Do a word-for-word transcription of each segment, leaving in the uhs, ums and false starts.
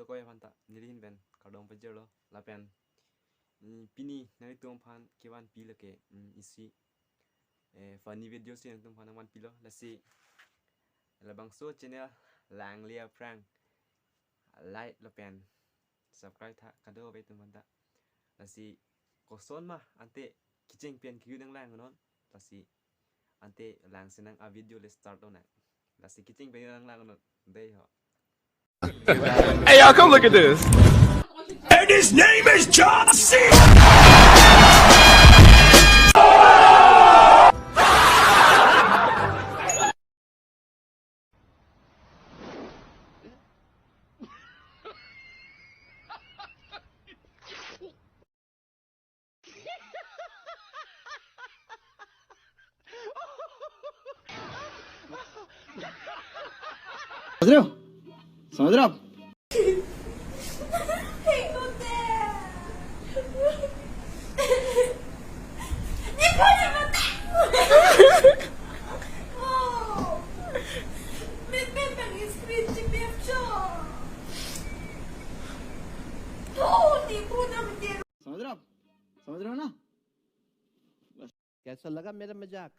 koi aphan ta nelihin pen kardom pajirlo lapen, mm, pini nanglitum aphan kevanpi lake, mm, isi, eh, funny video si nanglitum aphan nangvanpilo. Lasi labangso channel Langle Aphrang like lapen subscribe tha kadokave atum aphan ta. Lasi koson ma ante kecheng pen kejut nanglang non. Lasi ante langsi nang a video le start lonang. Lasi kecheng pen nanglang non. Dei ho. Hey, y'all, come look at this. And his name is John Cena. समझ रहे हो? समझ रहे हो आप? समझ रहे हो आप? समझ रहे हो ना? कैसा लगा मेरा मजाक?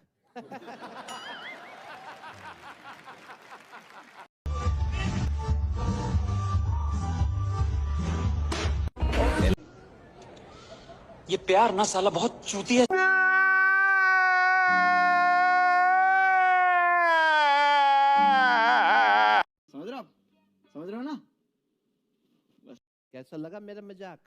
ये प्यार ना साला बहुत चूतिया। समझ रहे हो आप? समझ रहे हो ना? कैसा लगा मेरा मजाक?